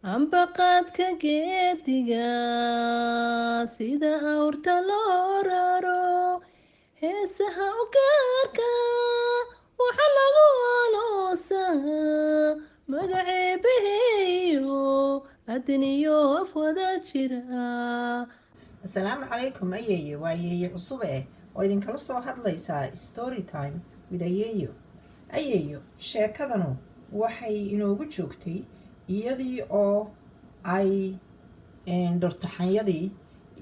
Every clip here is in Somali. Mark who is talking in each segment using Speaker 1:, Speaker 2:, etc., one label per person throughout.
Speaker 1: Ambaqaadka geediga sida awrta loo raro, heesaha u gaarka waxa lagu aloosaa magaceebaheeyo adniyo af wada jira.
Speaker 2: Asalaamu calaykum ayeeye, waa ayeeye cusub oo idinkala soo hadlaysaa Story Time with Ayeeyo. Ayeeyo, sheekadanu waxay inoogu joogtay iyadii oo ay dhurtaxanyadii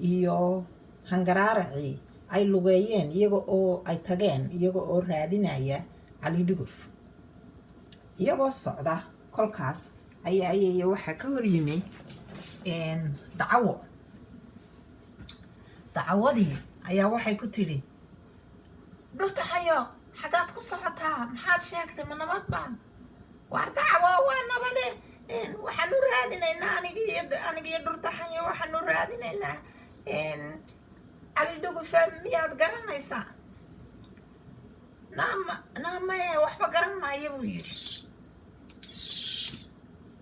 Speaker 2: iyo hangaraaracii ay lugeeyeen, iyaga oo ay tageen iyaga oo raadinaya Cali Dhuguf. Iyagoo socda kolkaas ayaa, ayeeye, waxaa ka hor yimi Dacawo. Dacawadii ayaa waxay ku tidhi, "Dhurtaxayo, xaggaad ku socotaa? Maxaad sheegtay? Ma nabad baa?" "Waar Dacawo, waa nabade. Waxaanu raadinaynaa, anigiyo Dhurtaxayo waxaanu raadinaynaa Cali Dhugufa. Miyaad garanaysaa?" "Naama, naamaye, waxba garan maayo," buu yidhi.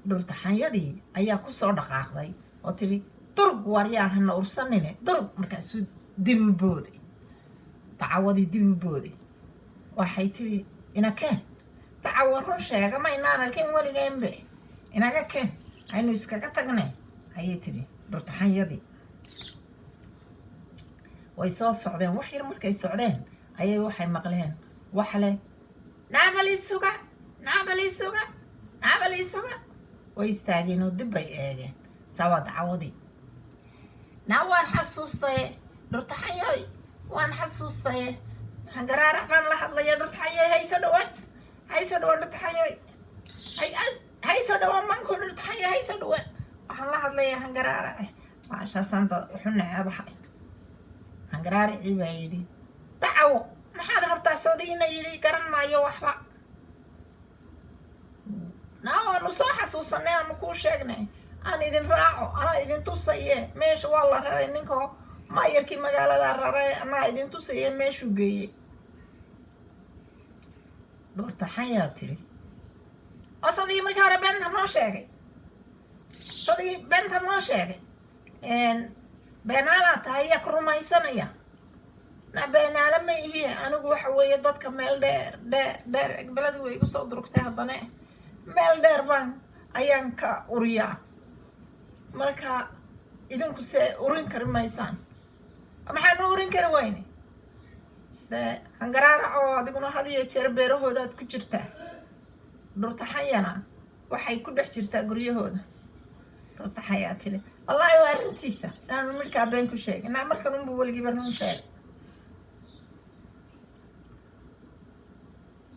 Speaker 2: Dhurtaxanyadii ayaa ku soo dhaqaaqday oo tidhi, "Durug, waaryaa, hana ursanine, durug." Markaasuu dib u booday. Dacawadii dib u booday, waxay tidhi, "Ina keen, Dacawo, run sheega, maynaan arkin weligeenbe, inaga keen, aynu iskaga tagnay," ayay tidhi dhurtaxanyadii. Way soo socdeen. Wax yar markay socdeen ayay waxay maqleen wax leh, "Naabali suga, naabali suga, naabali suga." Way istaageen oo dib bay eegeen. Saa waa dacawadii. "Naa, waan xasuustaye, Dhurtaxanyoy, waan xasuustaye, hangaraarac baan la hadlaya. Dhurtaxanyoy, hayso dhawaan, hayso dhawaan. Dhurtaxanyoy, hayso dhawaan maanku. Dhurtaxanyoy, hayso dhawaan, waxaan la hadlayaa hangaraarace." Maashaasaan dad wuxu necebahay. Hangaraaricii baa yidhi, "Dacawo, maxaad rabtaa? Soodiina yidhi garan maayo waxba." "Naa, waanu soo xasuusanay, aanu kuu sheegnay, aan idin raaco, anaa idin tusaye meesha. Waa la raray, ninka maayarkii magaalada raray, anaa idin tusaye meeshuu geeyey." Dhurtaxayaa tidhi, "Oo sadigii markii hore beenta noo sheegay, sadigii beenta noo sheegay, beenaalaa tahay, yaa ku rumaysanaya?" "Na, beenaale ma ihi anigu. Waxa weeye dadka meel dheer dheer dheer, egbeladii way igu soo durugtay, haddana meel dheer baan ayaan ka uriyaa. Marka idinku se urin kari maysaan. Maxaanu urin kari weyne? Dee hangaraarac oo adiguna had iyo jeer beerahoodaad ku jirtaa, dhurtaxanyana waxay ku dhex jirtaa guryahooda." Dhurtaxayaa tiri, "Wallaahi waa arrintiisa inaanu midhkaa been ku sheegin. Naa, markan unbu weligiiba run sheegay.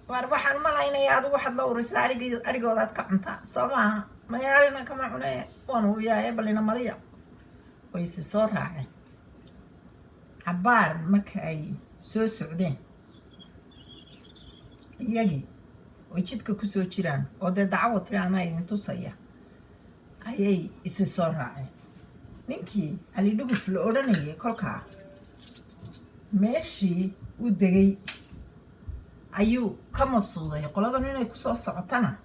Speaker 2: Waar, waxaan malaynayaa adigu waxaad la urisaa arig, arigoodaad ka cuntaa, soo maaha?" "Maya, arina kama cunee, waan uriyaaye, balina mariya." Wayse soo raaceen. Cabbaar marka ay soo socdeen iyagii oo jidka kusoo jiraan oo dee Dacawa tiri, "Anaa idin tusaya," ayay isi soo raaceen. Ninkii Cali Dhuguf la odhanayay kolkaa meeshii u degay ayuu ka mabsuuday. Qoladan inay kusoo socotana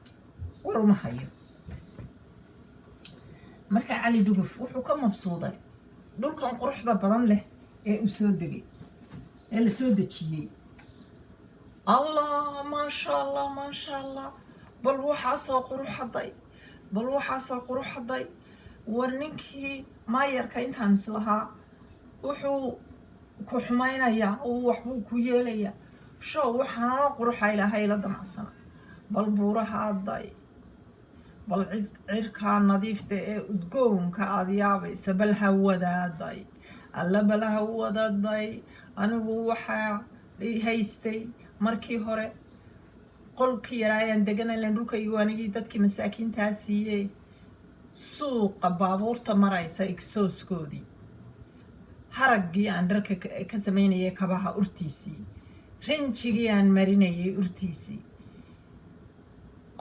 Speaker 2: war uma hayo. Marka Cali Dhuguf wuxuu ka mabsuuday dhulkan quruxda badan leh ee uu soo degay, ee la soo dejiyey. "Allah, maasha Allah, maasha Allah, bal waxaasoo quruxaday, bal waxaasoo quruxaday! War, ninkii maayarka intaan islahaa wuxuu ku xumaynayaa oo waxbuu ku yeelayaa, show waxaanoo quruxa Ilaahay la damacsana. Bal buurahaaday, bal cirkaa nadiifta ee udgoonka aada yaabaysa, bal hawadaaday, alla, bal hawadaday! Anigu waxaa haystay markii hore qolkii yaraayaan deganaylan, dhulkaygu anigii dadkii masaakiintaa siiyey, suuqa baabuurta maraysa exhauskoodii, haraggii aan dharka ka samaynayay, kabaha urtiisii, rinjigii aan marinayay urtiisii,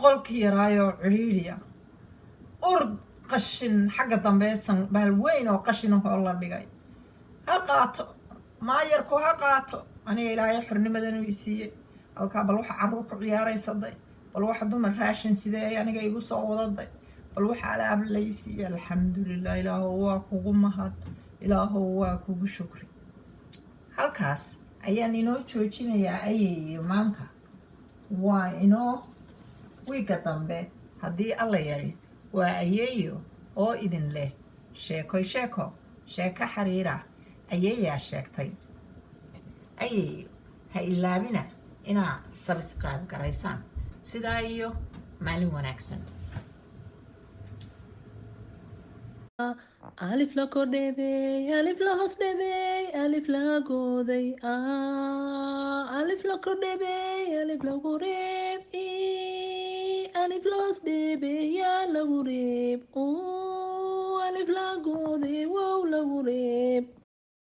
Speaker 2: qolkii yaraayoo cidhiidhiya, ur qashin xagga dambeesan, bahal weyn oo qashin ahoo la dhigay. Ha qaato maayarku, ha qaato. Aniga Ilaahay xornimadan uu isiiyey halkaa. Bal waxa carruur ku ciyaaraysaday, bal waxa dumar raashin sidee aniga igu soo wadaday." Bal waxa alaab laysiiya! Alxamdulilah, Ilaahow waa kugu mahad, Ilaahow waa kugu shukri. Halkaas ayaan inoo joojinayaa, ayeeyo. Maanta waa inoo wiigga dambe haddii Alla yidhi. Waa ayeeyo oo idin leh: sheekoy sheeko, sheeko xariira ayeeyaa sheegtay. Ayeeyo, ha ilaabina inaa subscribe garaysaan. Sidaa iyo maalin wanaagsan.
Speaker 1: Alif la kordhebey, alif la hoos dhebey, alif la goday a, alif la kordhebey, alif lagu reeb i, alif la hoos dhebey, yaa lagu reeb u, alif la goday, wow lagu reeb.